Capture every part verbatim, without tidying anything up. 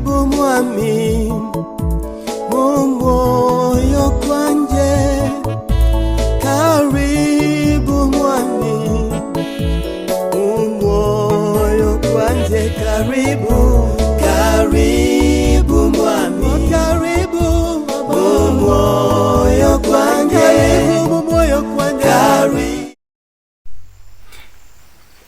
Omwami, mumwoyo kwanje, karibu mwami, mumwoyo kwanje, karibu, karibu mwami, karibu mumwoyo kwanje, karibu mumwoyo kwanje, karibu.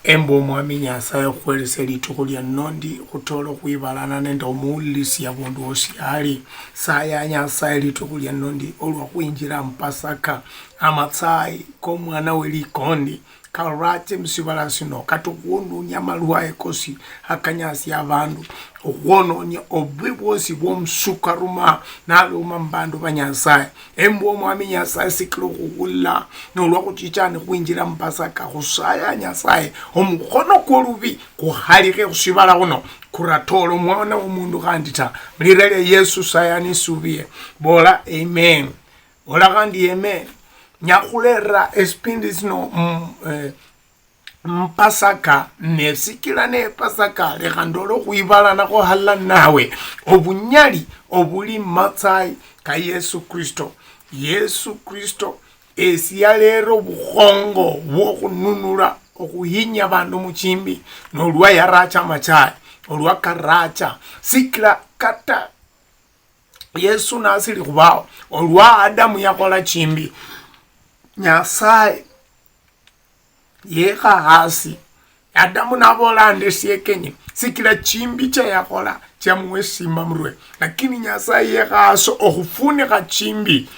Embu Omwami Nyasaye okhukhwelese litukhu lia nnondi khutoola okhwibalana nende omuwulilisi abundu wosi ali. Saya Nyasaye litukhu lia nnondi olwa khwinjila mu Pasaka, amatsayi komwana we likondi karache musibala sino, kata okhwononia amalwaye kosi akanyasia abandu, okhwononia obubi bwosi bwomusuka ruma naluma mubandu ba Nyasaye. Embwa Omwami Nyasaye sikila okhuhulila, nolwa khuchicha nikhwinjila mu Pasaka, khusaya Nyasaye omukhono kwolubi kukhalikhe khushibala khuno, kuratoola omwana womundu khandi ta. Mulira lia Yesu saya nisubiye. Bola amen. Bola khandi amen. Nyakhulera esipindi sino, mm, eh, Mpasaka, ne sikila ne Pasaka, lekha ndole okhwibalanakho halala nawe obunyali obuli mumatsayi ka Yesu Kristo. Yesu Kristo esi yalera obukhongo bwokhununula okhuhinya abandu muchimbi, nolwa yaracha amachayi, olwa karacha, sikila kata Yesu nasili khubawo, olwa Adamu yakhola chimbi, Nyasaye yekha hasi. Adamu nabola, "Nde siekenye, sikila chimbi chia yakhola chiamuwa esimba murwe." Lakini Nyasaye yekha hasi okhufunikha chimbi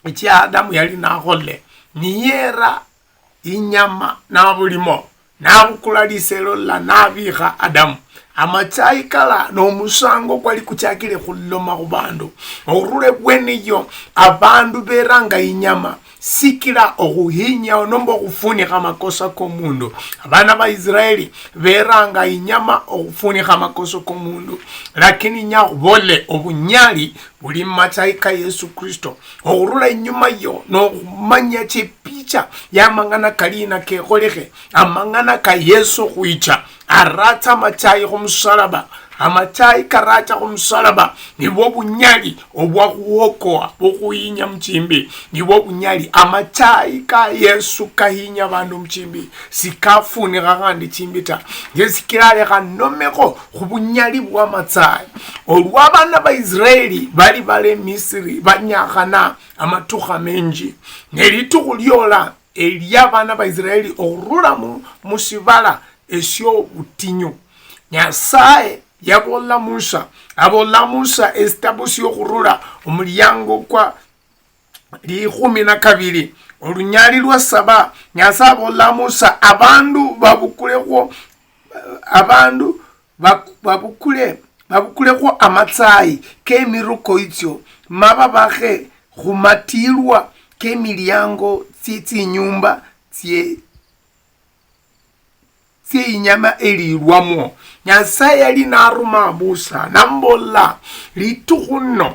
echia Adamu yali nakholile, niyera inyama nabulimo, nabukula liselo lila, nabikha Adamu. Amachayi kala nomusango kwali kuchakile khuloma khubandu. Okhurula ebwene iyo, abandu beranga inyama sikila okhuhinyao nomba okhufunikha amakosa komundu. Abana ba Israeli beranga inyama okhufunikha amakosa komundu. Lakini nyakhubole obunyali buli mumachayi ka Yesu Kristo. Okhurula inyuma yo nokhumanya chipicha yamang'ana kalina kekholekhe, amang'ana ka Yesu khwicha, aratsa amachayi khumusalaba. Amachayi karacha khumusalaba nibwo bunyali obwa khuokoa, bukhuhinya muchimbi. Nibwo bunyali. Amachayi ka Yesu kahinya abandu muchimbi, sikafunikha khandi chimbi ta. Yesikira alekha nomekho khubunyali bwamatsai. Olwa abana ba Israeli bali bali Misiri banyakhana amatukha menji, ne litukhu liola elia abana ba Israeli okhurula mu, musibala esio butinyu, Nyasaye yabola Musa, abola Musa esitabu siokhurula omuliango kwa likhumi na kabili, olunyali lwa saba, Nyasaye abola Musa, abandu babukulekhwo, abandu bak-, babukule, babukulekhwo amatsayi kemiruko itsio, ma babakhe khumatilwa kemiliango tsie tsinyumba tsie, tsie inyama elilwamwo. Nyasaye yali naruma Musa, namubola, litukhu nno,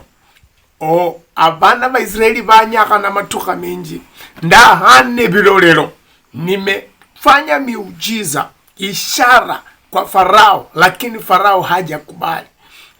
o, abana ba Israeli banyakhana amatukha menji, ndahana ebilolelo, nimefanya miujiza, ishara kwa Farao, lakini Farao hajakubali.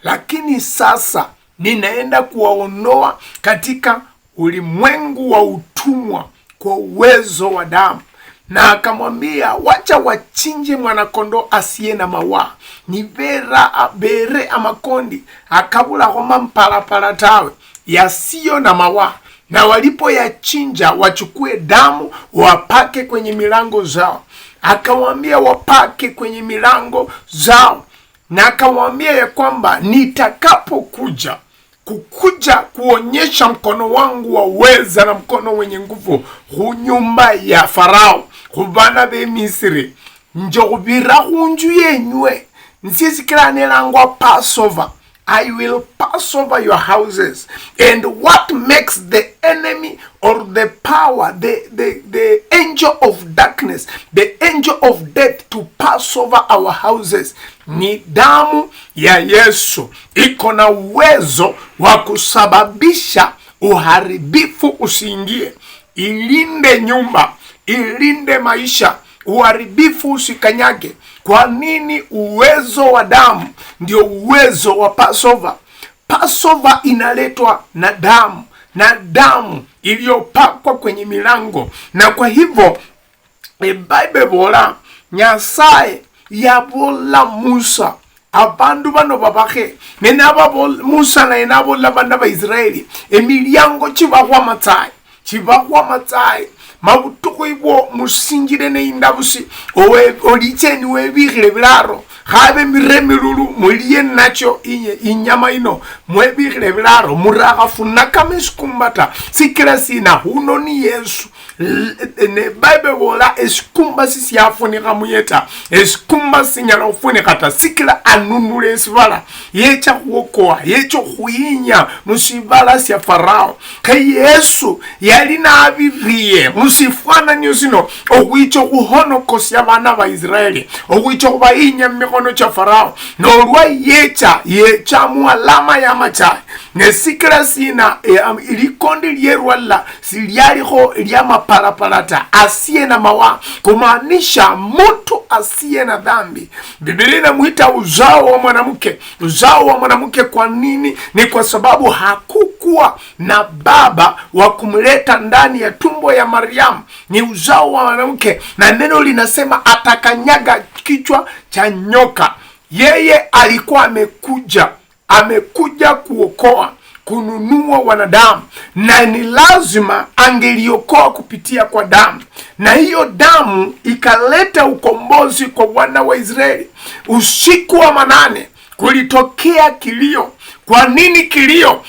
Lakini sasa ninaenda kuwaondoa katika ulimwengu wa utumwa kwa uwezo wa damu. Na akamwambia, wacha wachinje mwanakondoo asiye na mawaa. Ni bera, bere amakondi, akabulaho mampalapala tawe, yasiyo na mawaa. Na walipoyachinja, wachukue damu, wapake kwenye milango zao. Akawaambia wapake kwenye milango zao. Na akawaambia ya kwamba nitakapokuja, kukuja kuonyesha mkono wangu wa uweza na mkono wenye nguvu khu nyumba ya Farao, khu bana be Misiri, nje khubira khunju yenywe, nsie sikila nelangwa Passover. I will pass over your houses. And what makes the enemy or the power, the, the, the angel of darkness, the angel of death to pass over our houses? Ni damu ya Yesu iko na uwezo wa kusababisha uharibifu usiingie. Ilinde nyumba, ilinde maisha, uharibifu usikanyage. Kwa nini? Uwezo wa damu ndio uwezo wa Passover. Passover inaletwa na damu, na damu iliyopakwa kwenye milango. Na kwa hivyo, e Bible bola, Nyasaye yabola Musa, abandu bano babakhe. Ne nababol-, Musa naye nabola bana ba Israeli, emiliango chibakhwa matsayi, chibakhwa matsayi. Mabutukhu ibwo musinjire ne indabusi, owe-, oliche niwebikhire bilaro, khabe mire milulu, mulie nacho inye-, inyama ino, mwebikhire bilaro, murakhafunakamo esikumbata. Sikila sina? Huno ni Yesu. L-, ne Bible bola, esikumba sisiafunikha muye ta, esikumba sinyala khufunikha ta, sikila anunula esibala, yecha khuokoa, yecha khuyinya musibala sia Farao. Khe Yesu yali nabiriye musifwananio sino, okhwicha okhuhonokosia abana ba Israeli, okhwicha okhubayinya mumikhono chia Farao. Nolwa yecha, yecha mu alama ya machayi. Ne sikila sina, e, am-, likondi lierwala silialikho liamapalapala ta, asiye na mawa, kumaanisha mtu asiye na dhambi. Biblia inamwita uzao wa mwanamke, uzao wa mwanamke. Kwa nini? Ni kwa sababu hakukuwa na baba wa kumleta ndani ya tumbo ya Mariamu. Ni uzao wa mwanamke, na neno linasema atakanyaga kichwa cha nyoka. Yeye alikuwa amekuja, amekuja kuokoa, kununua wanadamu, na ni lazima angeliokoa kupitia kwa damu, na hiyo damu ikaleta ukombozi kwa wana wa Israeli. Usiku wa manane kulitokea kilio. Kwa nini kilio?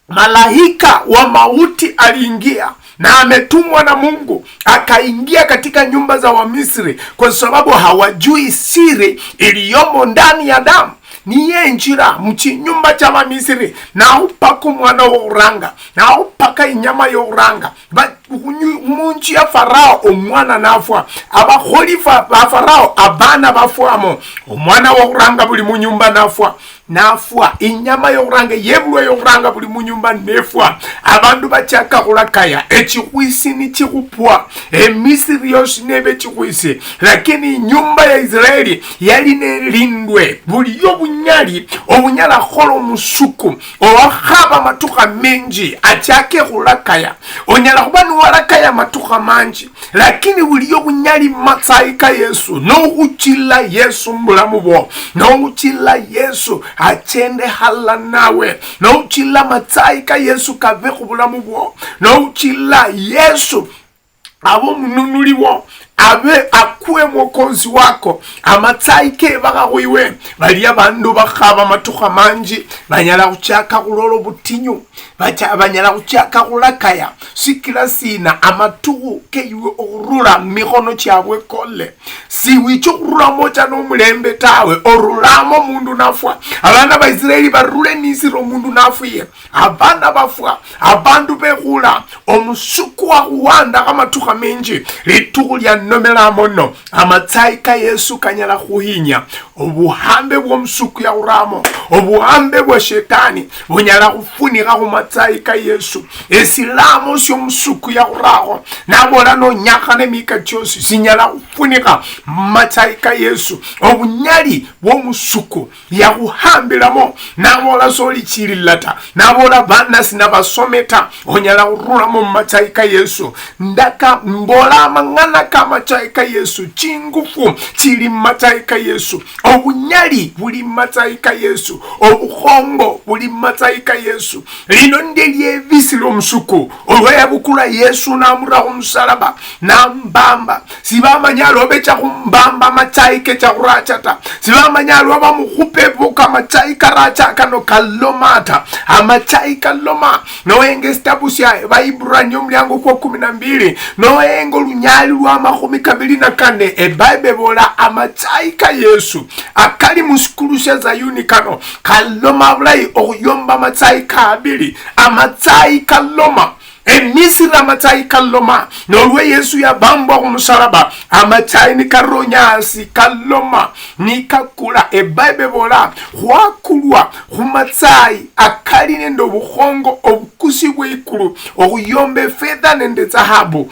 Malaika wa mauti aliingia, na ametumwa na Mungu, akaingia katika nyumba za Wamisri, kwa sababu hawajui siri iliyomo ndani ya damu. Niye njira muchinyumba cha Bamisri, naupaka omwana wokhuranga, naupaka inyama yokhuranga. Ba-, khunyu-, munju ya Farao omwana nafwa. Abakholi fa-, ba Farao abana bafwamo. Omwana wokhuranga buli munyumba nafwa. Nafwa. Inyama yokhuranga, yebulwa yokhuranga buli munyumba nefwa. Abandu bachaka khulakaya, echikhwisi nichikhupwa. Emisiri yosi nebe echikhwisi. Lakini inyumba ya Israeli yali nelindwe. Buli yobunyali obunyala khukhola omusuku owakhaba amatukha menji achake khulakaya. Onyala khuba niwalakaya amatukha manji, lakini buliyo bunyali mumatsayi ka Yesu, nohuchila Yesu mubulamu bwo, nohuchila Yesu achende hala nawe, nohuchila matsayi ka Yesu kabe khubulamu bwo, nohuchila Yesu abe omununuli wo, abe akuwe mwokozi wako, amatsayi kebakha khwiwe. Balia bandu bakhaba amatukha manji, banyala khuchaka khulola obutinyu, bacha-, banyala khuchaka khulakaya. Sikila sina? Amatukhu keiwe okhurula mumikhono chiabwe kole. Siwicha okhurulamo cha nomulembe tawe, orulamo omundu nafwa. Abana ba Israeli barule Misiri omundu nafwiye. Abana bafwa, abandu bekhula, omusuku wakhuwandakho amatukha menji, litukhu lianomelamo no, amatsayi ka Yesu kanyala khuhinya obuhambe bwomusuku yakhuramo. Obuhambe bwa Shetani bunyala khufunikha khumatsayi ka Yesu. Esilamo siomusuku yakhurakho, nabola nonyakhana emika chiosi, sinyala khufunikha mumatsayi ka Yesu. Obunyali bwomusuku yakhuhambilamo, nabola solichilila ta, nabola bana sinabasome ta, onyala khurulamo mumatsayi ka Yesu. Ndaka mbola amang'ana kamachayi ka Yesu, chingufu chili mumachayi ka Yesu, obunyali buli mumachayi ka Yesu, obukhongo buli mumachayi ka Yesu. Lino ndie liebisi liomusuku, olwa yabukula Yesu namura khumusalaba, nambamba. Sibamanya alwa becha khumbamba amachayi kecha khuracha ta. Sibamanya alwa bamukhupe buka amachayi karacha kano kaloma ta. Amachayi kaloma. Nohenga esitabu sia Baiburania omuliango kwa kumi na mbili, nohenga olunyali lwa makhumi kabili na kane, eBible ebola amachayi ka Yesu akali musikulu sia Zayuni kano kaloma bulayi okhuyomba amachayi ka Abili. Amachayi kaloma. Emisiri amachayi kaloma, nolwa Yesu yabambwa khumusalaba, amachayi nikaronya hasi, kaloma, nikakula. EBible ebola, khwakulwa khumatsayi akali nende obukhongo obukusi bweikulu, okhuyomba efedha nende tsahabu.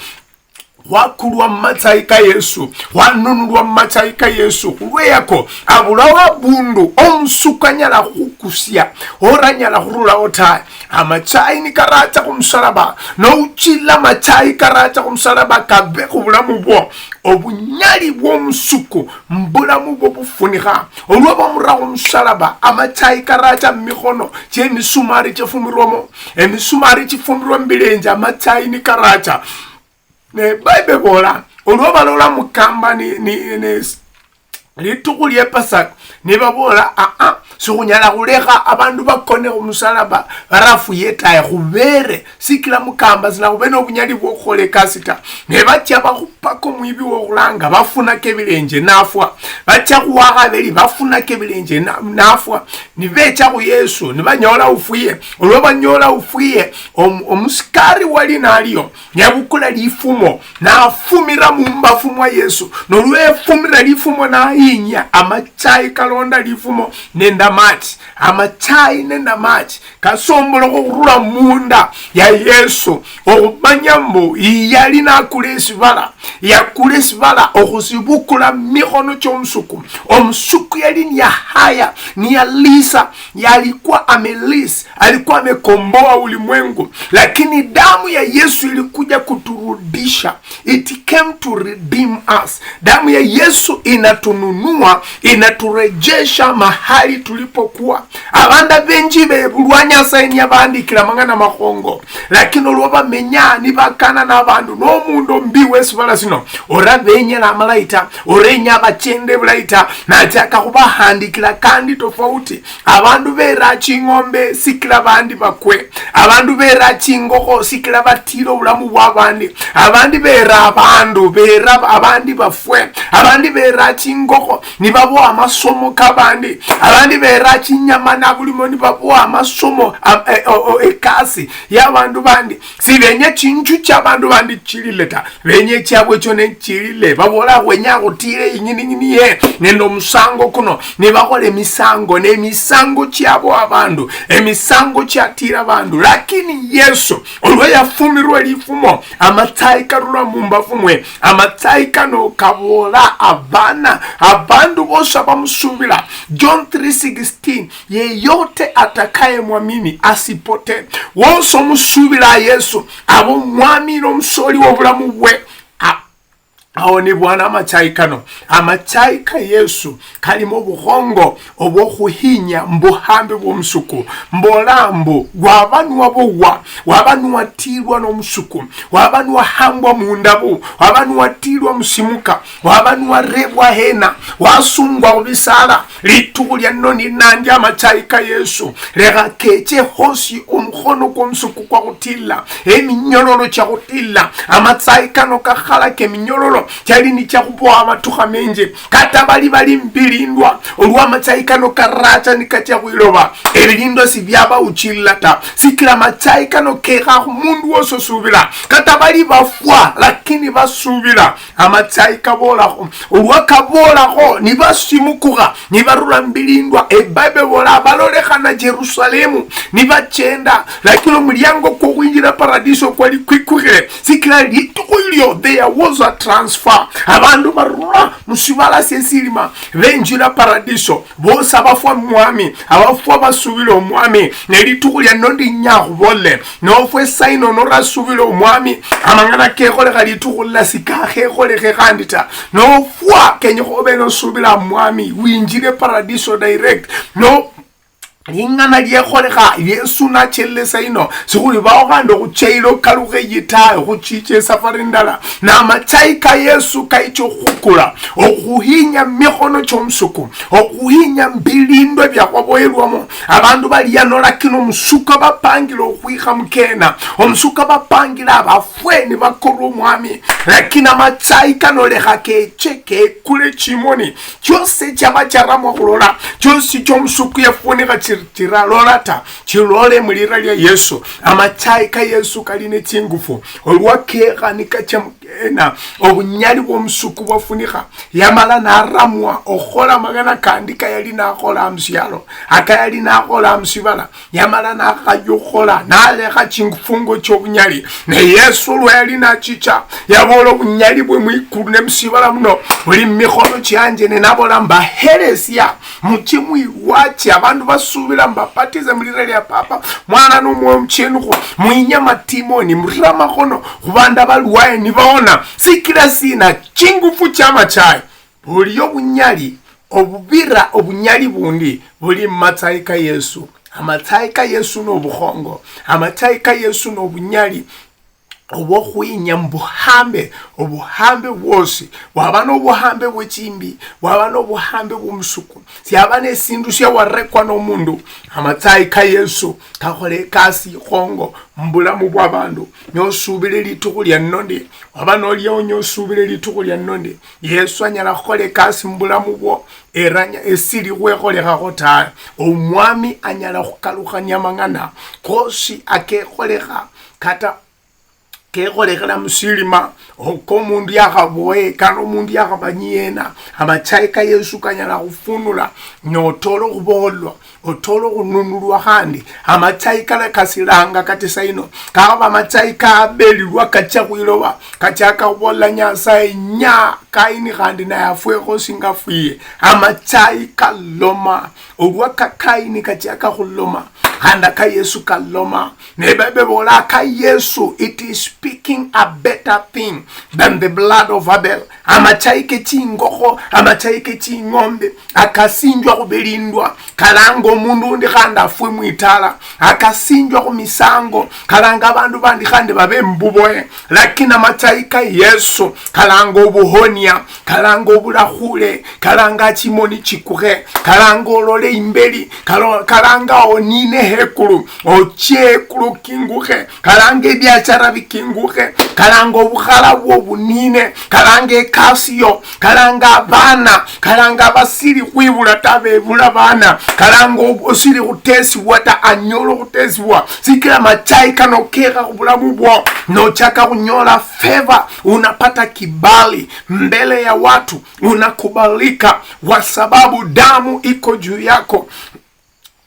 Khwakulwa mumatsayi ka Yesu, khwanunulwa mumatsayi ka Yesu. Khulweyako, abulaho abundu omusuku anyala khukusia, oranyala khurulaho tawe. Amatsayi nikaracha khumusalaba, nouchila amatsayi karacha khumusalaba kabe khubulamu bwo, obunyali bwomusuku mbulamu bwo bufunikha. Olwa bamura khumusalaba, amatsayi karacha mumikhono chiemisumari chifumirwamo, emisumari chifumirwa mubilenje, amatsayi nikaracha. Ne Bible bola, olwo balola mukamba ni, ni, ni s- litukhu lye Pasaka, nibabola, "Aa, sikhunyala khulekha abandu bakone khumusalaba, barafuye tawe, khubere sikila mukamba sina khube nobunyali bwokhukhola ekasi ta." Ne bachia bakhupaka omwibi wokhulanga, bafunaka ebilenje, nafwa. Bachia khuwakhabeli, bafunaka ebilenje, na- nafwa. Nibecha khu Yesu, nibanyola ufwiye. Olwo banyola ufwiye, om- omusikari wali nalio, yabukula lifumo, nafumira mumbafu mwa Yesu. Nolwefumira lifumo nayinya, amachayi kalonda lifumo nende amachi. Amachayi nende amachi kasombolokho khurula munda ya Yesu, okhumanya mbu yali nakula esibala, yakula esibala okhusibukula mumikhono chiomusuku. Omusuku yali niyahaya, niyalisa, yalikuwa amelisa, alikuwa amekomboa ulimwengu, lakini damu ya Yesu ilikuja kuturudisha. It came to redeem us. Damu ya Yesu inatununua, inaturejesha mahali tulipokuwa. Abandu abenji bebulwa Nyasaye niyabandikila amang'ana makhongo, lakini olwa bamenya nibakana nabandu nomundu ombi wesibala sino, ora benyela amalayi ta, ora enya abachende bulayi ta, nachaka khubahandikila kandi tofauti. Abandu bera ching'ombe sikila abandi bakwe. Abandu bera chingokho sikila batira obulamu bwa abandi. Abandi bera abandu, bera abandi bafwe. Abandi bera chingokho nibaboa amasomo kabandi. Abandi bera chinyama nabulimo nibaboa amasomo, a- e- o- o- ekasi yabandu bandi. Sibenya chinju chabandu bandi chilile ta. Benye echiabwe echo nechilile, babola, "Khwenya khutile inyining'ini ye nende omusango kuno." Nibakhola emisango, nemisango chiabo abandu, emisango chiatira abandu. Lakini Yesu, olwa yafumirwe lifumo, amatsayi karula mumbafu mwe, amatsayi kano kabola abana, abandu bosi abamusubila. John three sixteen, "Yeyote atakayemwamini asipotee." Wosi omusubila Yesu, aba omwami nomusoli wobulamu bwe. A- Awo ni bwana amachayi kano. Amachayi ka Yesu kalimo obukhongo obwokhuhinya mbuhambi bwomusuku. Mbola mbu, waba niwabowa, waba niwatilwa nomusuku, waba niwahambwa mundabu, waba niwatilwa musimuka, waba niwarebwa hena, wasungwa khubisala, litukhu lya noni nandi amachayi ka Yesu, lekha keche hosi omukhono kwomusuku kwakhutila, eminyololo chakhutila. Amatsayi kano kakhalaka eminyololo chali nichakhubowa amatukha menji. Kata bali bali mbilindwa, olwa amatsayi kano karacha nikacha khwiloba, ebilindwa sibyabawuchilila ta, sikila amatsayi kano kekha khumundu wosi osubila. Kata bali bafwa, lakini basubila. Amatsayi kabolakho, olwa kabolakho, nibasimukukha, nibarula mubilindwa. Ebible bola, balolekhana Jerusalemu, nibachenda, lakini omuliango kwokhwinjila paradiso kwali kwikukhile, sikila litukhu ilio, there was a transfer. Abandu barula musibala siesilima, benjila paradiso. Bosi abafwa mu Mwami, abafwa basubile Omwami, ne litukhu lya nno ndinya khubolele, nofwe esaino norasubile Omwami, amang'ana kekholekha litukhu lila sikakhekholekhe khandi ta. Nofwa, kenyekha obe nosubila Mwami, winjile paradiso direct. No, ling'ana liekholekha, Yesu nachelele esaino, sikhulibaho khandi okhucheila okalukhe eyi tawe, khuchicha esafari ndala. Namachayi ka Yesu kaicha okhukula, okhuhinya mumikhono chiomusuku, okhuhinya mubilindwa biakhwaboyelwamo. Abandu bali ano, lakini omusuka bapangile okhwikha mukena, omusuka bapangile abafwe nibakorwa Omwami, lakini amachayi kano lekha keche kekule chimoni chiosi chiaba charamwa khulola, chiosi chiomusuku yafunikha chiralola ta, chilole mulira lia Yesu. Amachayi ka Yesu kali ne chingufu. Olwa kekha nikacha mukena, obunyali bwomusuku bwafunikha. Yamala naramwa okhola amang'ana kandi kayali nakhola musialo, akayali nakhola musibala. Yamala nakhayukhola, nalekha chingufungo chiobunyali. Ne Yesu olwa yali nachicha, yabola, obunyali bwe mwikulu ne musibala muno buli mumikhono chianje, ne nabola, mbahelesia, muche mwiwache abandu basubila, mbapatize mulira lia Papa, Mwana nomwoyo omuchenukhu, mwinye amatimoni, murire amakhono khubandu abalwaye nibaona. Sikila sina? Chingufu chiamachayi, buli obunyali obubira obunyali bundi buli mumatsayi ka Yesu. Amatsayi ka Yesu nobukhongo. Amatsayi ka Yesu nobunyali obwokhwinya mubuhambe, obuhambe bwosi. Bwaba nobuhambe bwechimbi, bwaba nobuhambe bwomusuku, siaba nesindu siawarekwa nomundu. Amatsayi ka Yesu kakhola ekasi ikhongo mubulamu bwabandu. Nosubile litukhu lia nonde, waba noliawo nyosubile litukhu lia nonde, Yesu anyala khukhola ekasi mubulamu bwo, eranya esili khwekholekhakho tawe. Omwami anyala khukalukhania amang'ana kosi akekholekha, kata kekholekhela musilima, oko omundu yakhaboye, kana omundu yakhaba niyena, amachayi ka Yesu kanyala khufunula, notola okhubolwa, otola okhununulwa khandi. Amachayi kala kasilanga kati saino, kakhaba amachayi ka Abeli lwa kacha khwiloba, kachaka khubolela Nyasaye, nya Kaini khandi naye afwekho singafwiye. Amachayi kaloma, olwa ka Kaini kachaka khuloma, khandi aka Yesu kaloma. Ne Bible ibola aka Yesu, it is speaking a better thing than the blood of Abel. Amachayi ke chingokho, amachayi ke ching'ombe, akasinjwa khubelindwa, kalanga omundu undi khandi afwe mwitala, akasinjwa khumisango, kalanga abandu bandi khandi babe mububoye. Lakini amachayi ka Yesu kalanga obuhonia, kalanga obulakhule, kalanga chimoni chikukhe, kalanga olole imbeli, kalo-, kalanga onine hekulu, ochie hekulu okingukhe, kalanga ebiachara bikingukhe, kalanga obukhala bwo bunine, kalanga ekasi yo, kalanga abana, kalanga abasili khwibula ta, bebula abana, kalanga ob-, osili khutesibwa ta, anyola okhutesibwa, sikila amachayi kano kekha khubulamu bwo, nochaka khunyola favor, unapata kibali mbele ya watu, unakubalika kwa sababu damu iko juu yako.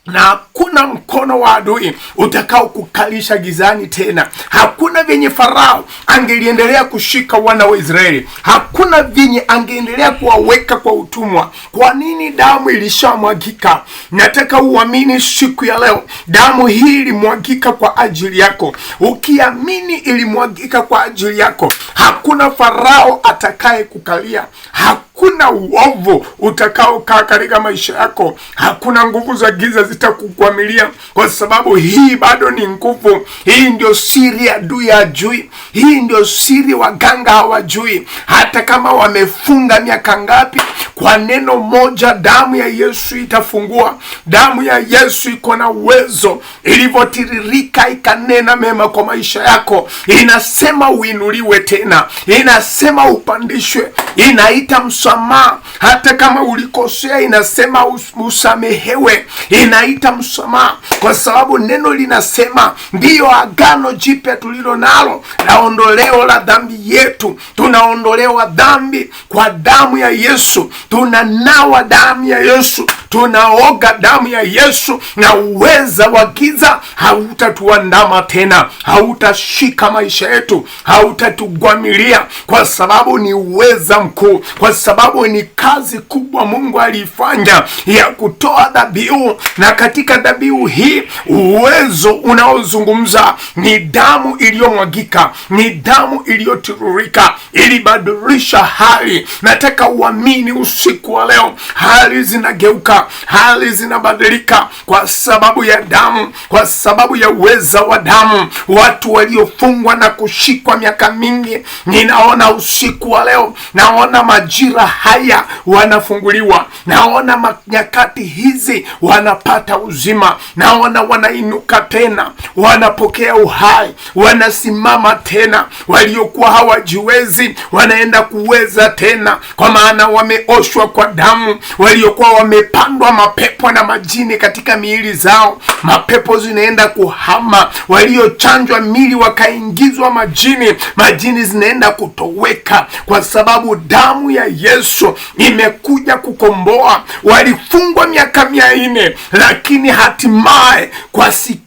Na hakuna mkono wa adui utakao kukalisha gizani tena. Hakuna vyenye Farao angeliendelea kushika wana wa Israeli. Hakuna vyenye angeendelea kuwaweka kwa utumwa. Kwa nini? Damu ilishamwagika. Nataka uamini siku ya leo, damu hii ilimwagika kwa ajili yako. Ukiamini ilimwagika kwa ajili yako, hakuna Farao atakaye kukalia. Hakuna uovu utakaokaa katika maisha yako. Hakuna nguvu za giza zitakukwamilia, kwa sababu hii bado ni nguvu. Hii ndio siri adui hajui. Hii ndio siri waganga hawajui. Hata kama wamefunga miaka ngapi, kwa neno moja, damu ya Yesu itafungua. Damu ya Yesu iko na uwezo. Ilivyotiririka ikanena mema kwa maisha yako, inasema uinuliwe tena, inasema upandishwe, inaita msamaha. Hata kama ulikosea, inasema us-, usamehewe, inaita msamaha, kwa sababu neno linasema, ndiyo agano jipya tulilo nalo la ondoleo la dhambi yetu. Tunaondolewa dhambi kwa damu ya Yesu. Tunanawa damu ya Yesu. Tunaoga damu ya Yesu, na uweza wa giza hautatuandama tena, hautashika maisha yetu, hautatugwamilia, kwa sababu ni uweza mkuu, kwa sababu ni kazi kubwa Mungu aliifanya ya kutoa dhabihu. Na katika dhabihu hii, uwezo unaozungumza ni damu iliyomwagika, ni damu iliyotiririka, ilibadilisha hali. Nataka uamini usiku wa leo, hali zinageuka, hali zinabadilika kwa sababu ya damu, kwa sababu ya uweza wa damu. Watu waliofungwa na kushikwa miaka mingi, ninaona usiku wa leo, naona majira haya wanafunguliwa. Naona ma-, nyakati hizi wanapata uzima. Naona wanainuka tena, wanapokea uhai, wanasimama tena. Waliokuwa hawajiwezi wanaenda kuweza tena, kwa maana wameoshwa kwa damu. Waliokuwa wamepandwa mapepo na majini katika miili zao, mapepo zinaenda kuhama. Waliochanjwa mili wakaingizwa majini, majini zinaenda kutoweka, kwa sababu damu ya Yesu imekuja kukomboa. Walifungwa miaka mia nne, lakini hatimaye kwa si-,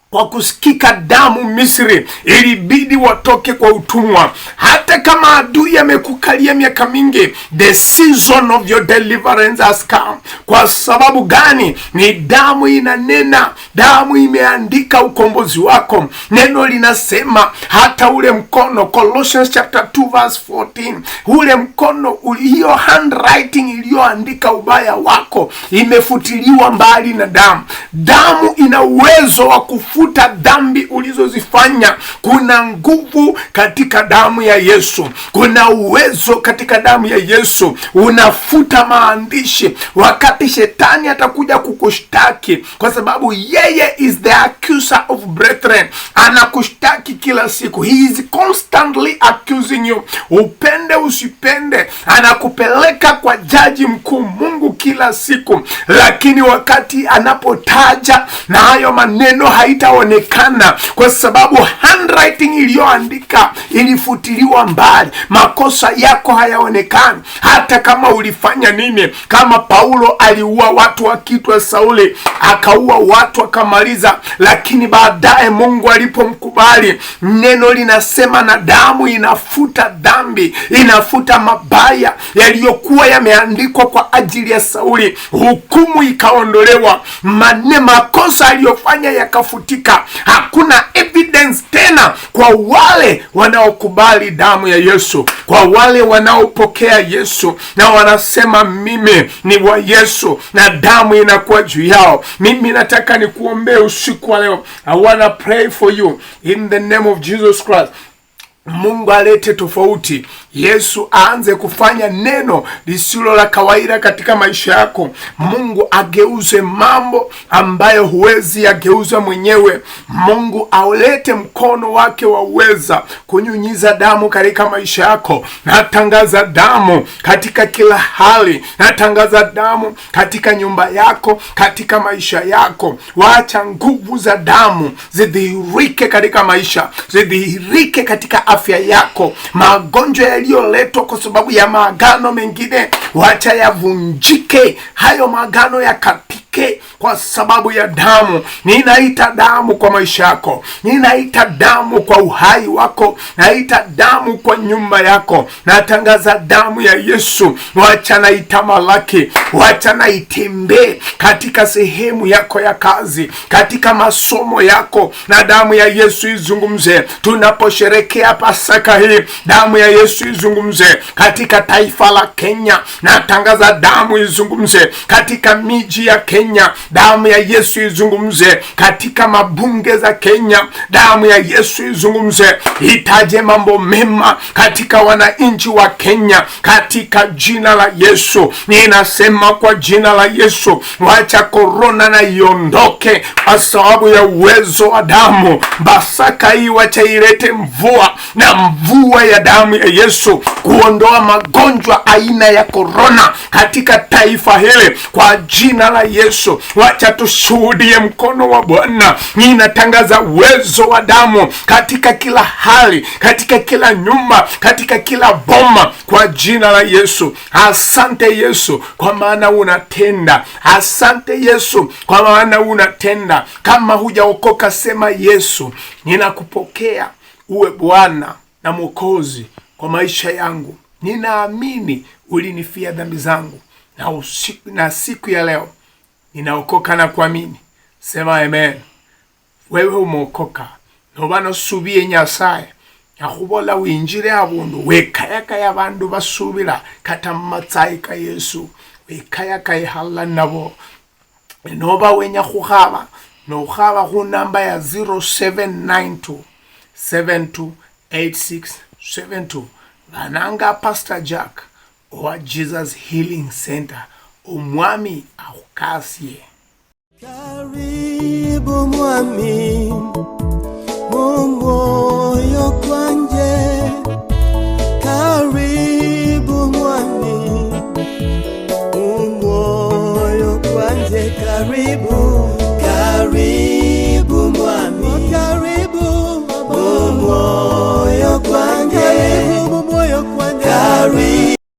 kwa kusikika damu Misri, ilibidi watoke kwa utumwa. Hata kama adui amekukalia miaka mingi, the season of your deliverance has come. Kwa sababu gani? Ni damu inanena, damu imeandika ukombozi wako. Neno linasema hata ule mkono, Colossians chapter two verse fourteen, ule mkono uli-, hiyo handwriting iliyoandika ubaya wako imefutiliwa mbali na damu. Damu ina uwezo wa kufuta dhambi ulizozifanya. Kuna nguvu katika damu ya Yesu. Kuna uwezo katika damu ya Yesu. Unafuta maandishi. Wakati shetani atakuja kukushtaki, kwa sababu yeye is the accuser of brethren, anakushtaki kila siku. He is constantly accusing you. Upende usipende, anakupeleka kwa jaji mkuu Mungu kila siku. Lakini wakati anapotaja, na hayo maneno haitaonekana, kwa sababu handwriting iliyoandika ilifutiliwa mbali. Makosa yako hayaonekani, hata kama ulifanya nini. Kama Paulo aliua watu wakiitwa Sauli, akaua watu akamaliza, lakini baadaye Mungu alipomkubali, neno linasema na damu inafuta dhambi, inafuta mabaya yaliyokuwa yameandikwa kwa ajili ya Sauli. Hukumu ikaondolewa, mane-, makosa aliyofanya yakafutika. Hakuna evidence tena kwa wale wanaokubali damu ya Yesu, kwa wale wanaopokea Yesu na wanasema, "Mimi ni wa Yesu," na damu inakuwa juu yao. Mimi nataka nikuombee usiku wa leo. I wanna pray for you in the name of Jesus Christ. Mungu alete tofauti. Yesu aanze kufanya neno lisilo la kawaida katika maisha yako. Mungu ageuze mambo ambayo huwezi yageuza mwenyewe. Mungu aulete mkono wake wa uweza kunyunyiza damu katika maisha yako. Natangaza damu katika kila hali. Natangaza damu katika nyumba yako, katika maisha yako. Wacha nguvu za damu zidhihirike katika maisha, zidhihirike katika afya yako. Magonjwa yaliyoletwa kwa sababu ya maagano mengine, wacha yavunjike. Hayo maagano yakatike kwa sababu ya damu. Ninaita damu kwa maisha yako. Ninaita damu kwa uhai wako. Naita damu kwa nyumba yako. Natangaza damu ya Yesu. Wacha na itamalaki. Wacha na itembee katika sehemu yako ya kazi, katika masomo yako. Na damu ya Yesu izungumze. Tunaposherekea Pasaka hii, damu ya Yesu izungumze katika taifa la Kenya. Natangaza damu izungumze katika miji ya Kenya. Damu ya Yesu izungumze katika mabunge za Kenya. Damu ya Yesu izungumze, itaje mambo mema katika wananchi wa Kenya, katika jina la Yesu. Ninasema kwa jina la Yesu, wacha korona na iondoke kwa sababu ya uwezo wa damu. Pasaka hii wacha ilete mvua, na mvua ya damu ya Yesu kuondoa magonjwa aina ya korona katika taifa hili kwa jina la Yesu. Wacha tushuhudie mkono wa Bwana. Ninatangaza uwezo wa damu katika kila hali, katika kila nyumba, katika kila boma kwa jina la Yesu. Asante Yesu, kwa maana unatenda. Asante Yesu, kwa maana unatenda. Kama hujaokoka, sema, "Yesu, ninakupokea uwe Bwana na Mwokozi kwa maisha yangu. Ninaamini ulinifia dhambi zangu, na usiku, na siku ya leo ninaokoka na kuamini." Sema, "Amen." Wewe umeokoka, noba nosubiye Nyasaye, akhubola winjire abundu, wekayakaye abandu basubira kata mumatsayi ka Yesu, wekayakaye halala nabo. Noba wenya khukhaba, nokhaba khunamba ya zero seven nine two, seven two eight six seven two. Bananga Pastor Jack. owa Jesus Healing Center. Omwami akhukasie. Karibu mwami mumwoyo kwanje, karibu mwami mumwoyo kwanje, karibu, karibu.